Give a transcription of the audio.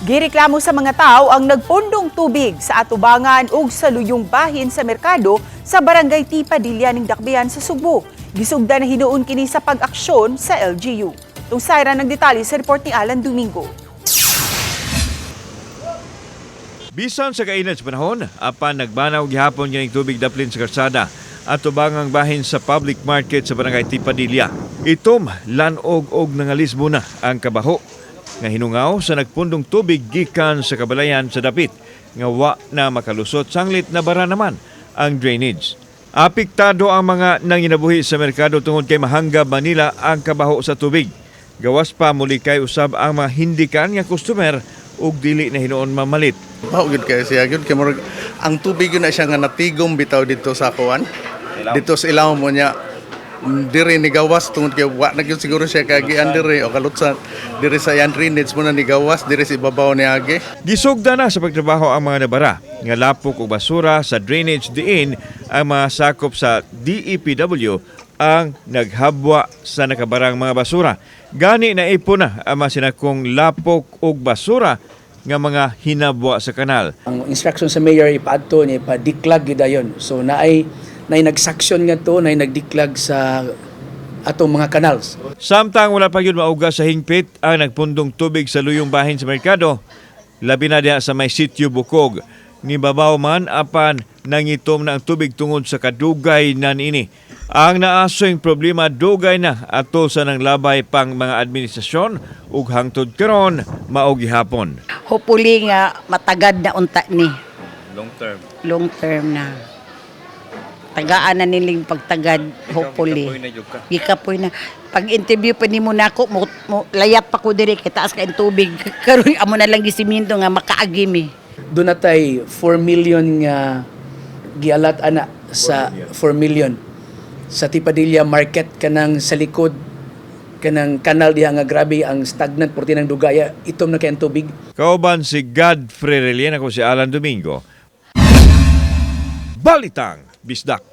Gireklamo sa mga tao ang nagpundong tubig sa atubangan ug sa luyong bahin sa merkado sa Barangay T. Padilla ning Dakbayan sa Sugbo. Gisugdan na hinuon kini sa pag-aksyon sa LGU. Tungsaran ng detalye sa report ni Alan Domingo. Bisan sa kainit sa panahon, apan nagbanaw gihapon kining tubig daplin sa karsada at tubangang bahin sa public market sa Barangay T. Padilla. Itom, lanog og nangalisbo na ang kabaho nga hinungaw sa nagpundong tubig gikan sa kabalayan sa dapit nga wa na makalusot sanglit na bara naman ang drainage. Apektado ang mga nanginabuhi sa merkado tungod kay mahanggab Manila ang kabaho sa tubig. Gawas pa muli kay usab ang mga hindikan nga customer ug dili na hinuon mamalit. Mao gyud kay siya gyud kay murag ang tubig yun na siya nga natigom bitaw dito sa kuan. Dito sa ilaw mo niya diri ni gawas tungod kay wa na gyud siguro siya kagian diri o kalutsan diri sa yan drainage mo na ni gawas diri sa ibabaw ni agi. Gisugda na sa pagtrabaho ang mga nabara nga lapok og basura sa drainage diin ang mga sakop sa DEPW ang naghabwa sa nakabarang mga basura. Gani na ipon na ang mga sinakong lapok og basura nga mga hinabwa sa kanal. Ang instruction sa mayor ipaadto ni ipa-declog gyud dayon. So naay naay nag-suction nga to, naay nag-declog sa atong mga canals. Samtang wala pa gyud mauga sa hingpit ang nagpundong tubig sa luyong bahin sa merkado, labi na diha sa may sitio Bukog. Nibabaw man apan nangitom na ang tubig tungod sa kadugay na niini. Ang naasoing problema dugay na ato sa nang labay pang mga administrasyon ug hangtod karon mao gihapon. Hopefully nga matagad na unta ni. Long term. Long term na. Tagaan na niling pagtagad, hopefully. Gikapoy na. Pag interview pa nimo nako mo, layap pa ko diri kay taas kay tubig. Karon amo na lang gisiminto nga makaagi mi. Doon natay 4 million nga gialat ana sa 4 million sa Tipadilla Market kanang sa likod kanang kanal diha nga grabe ang stagnant porti ng dugaya, itom na kay ang tubig. Kauban si Godfrey Relien, ako si Alan Domingo. Balitang Bisdak.